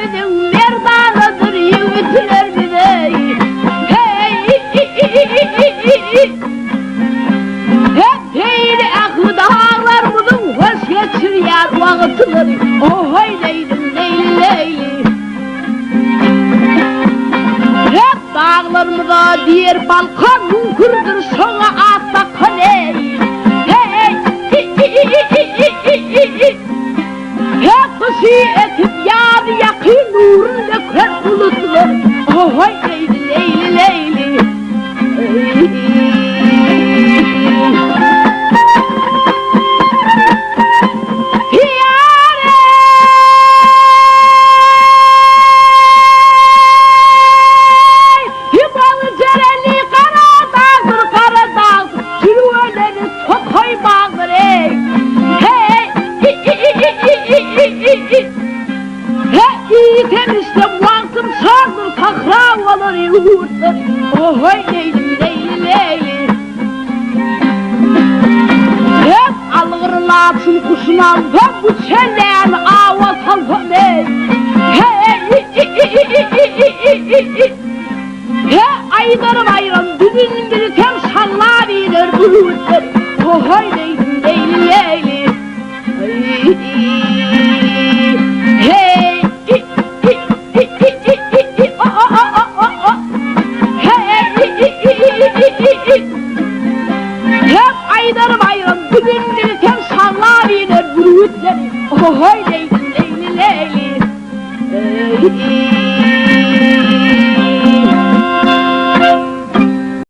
Ýigitlerimiziň merdanadyr ýigitlerimiz eý. Heý! Hep heýli ähli daglarymyzyň hoş geçirýär wagtlary. Ohoý leýlim leýli leýli. Hep daglarymyza diýer Balkan müňkürdir şoňa at dakan eý. Heý! Hep gyşy ekip ýazy ýakyn nurun döker bulutlar. Ohoý leýli leýli leýli. Hep algyr laçyn guşun alsam bu çenäni awa salsam eý. He-e-i-i-i-i-i-i-i-i. He aýdar baýram düzün bilsem şallap iner bürgütler. Hohoý leýlim leýli leýli. He-i-i-i-i-i-i o-o-o-o-o. He-e-i-i-i-i-i-i. Hep aýdar baýram düzün bilsem şallap iner bürgütler. Hohoý leýlim leýli leýli.